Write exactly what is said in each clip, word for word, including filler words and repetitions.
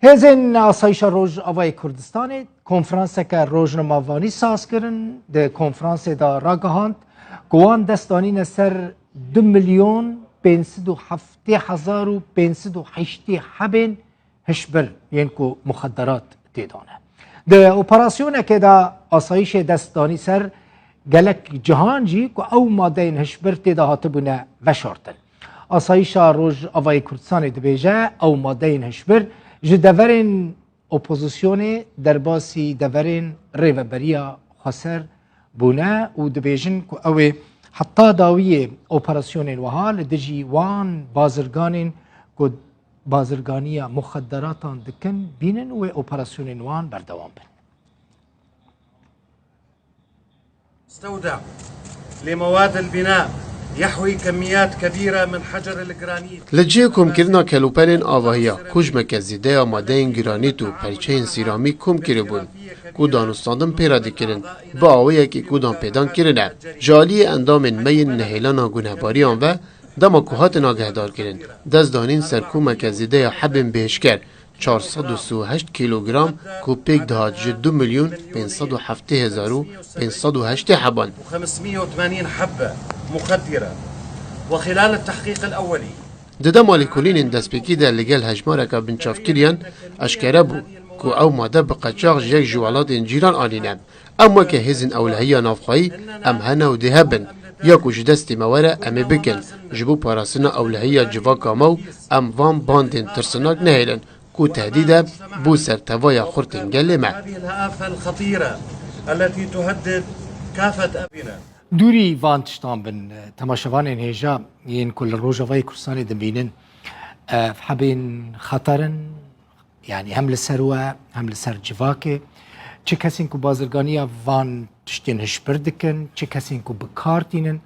Hêzên Asayîşa Rojavayê Kurdistanê konferanseke rojnamevanî saz kirin. Di konferansê de ragihand ku wan dest danîne ser du milyon pênc sed û heftê hezar û pênc sed û heştê hebên hişbir yên ku muxedderat tê de ne. Di operasyonekê de asayîşê dest danî ser gelek cihan jî ku ew madeyên hişbir tê de hatibûne veşartin. Asayîşa Rojavayê Kurdistanê dibêje, ew madeyên hişbir ji deverên opozisyonê derbasî deverên Rêveberiya Xweser bûne û dibêjin ku ew ê heta dawiyê operasyonên wiha li dijî wan bazirganên ku bazirganiya muxedderatan dikin, bînin û wê operasyonên wan berdewam bin. مستودع لمواد البناء يحوي كميات كبيرة من حجر الجرانيت. Li cihê komkirina kelûpelên avahiya, ku ji meke zêdeya madeyên granît û perçeyên sîramîk kom kiribûn, ku danûstandin pê re dikirin, bi awayekî ku danpêdan kirine. Ji aliyê endamên me yên nehêlana gunehbariyan ve, dema ku hatin agahdarkirin, dest danîn ser komeke zêdeya hebên bêhişker, çar sed û sî û heşt kîlogram, ku pêk dihat ji du milyon pênc sed û heftê hezar û pênc sed û heştê heban. وخمسمية وثمانين حبة مخدرة. وخلال التحقيق الأولي Di dema lêkolînên destpêkî de li gel hejmareka binçavkiriyan eşkere bû ku ew made bi qeçax ji yek ji welatên cîran anîne. Em weke hêzên ewlehiya navxweyî em hene û dê hebin. Ya ku ji destê me were em ê bikin. Ji bo parastina ewlehiya civaka me û em van bandên tirsinak nehêlin ku tehdîd e bo ser tevaya xurtên gelê me. هذه الآفة الخطيرة التي تهدد كافة أبناء Dûrî van tiştan bin, temaşevanên hêja yên ku li Rojavayê Kurdistanê dibînin, ev hebên xeter in, yanî hem li ser we, hem li ser civakê. Çi kesên ku bazirganiya van tiştên hişbir dikin, çi kesên ku bi kar tînin,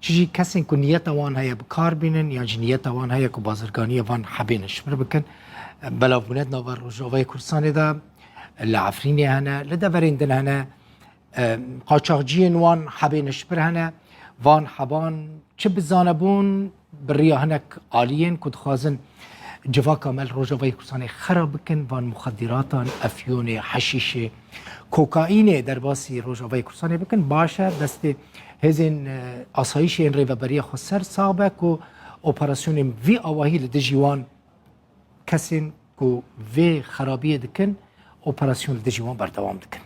çi jî kesên ku niyeta wan heye bi kar bînin, yan jî niyeta wan heye ku bazirganiya van hebên hişbir bikin. Belavbûne di nava Rojavayê Kurdistanê de, li Efrînê hene, li deverên din hene. Em, qaçaxciyên wan hebên hişbir hene. Van heban çi bi zanebûn, bi riya hinek aliyên ku dixwazin civaka me li Rojavayê Kurdistanê xera bikin, van muxeddiratan, efyonê, heşîşê, kokaînê derbasî Rojavayê Kurdistanê bikin, baş e, destê hêzên, e, asayîşê yên Rêveberiya Xweser sax be ku operasyonên vî awahî li dijî wan kesên ku vê xerabiyê dikin, operasyon li dijî wan berdewam dikin.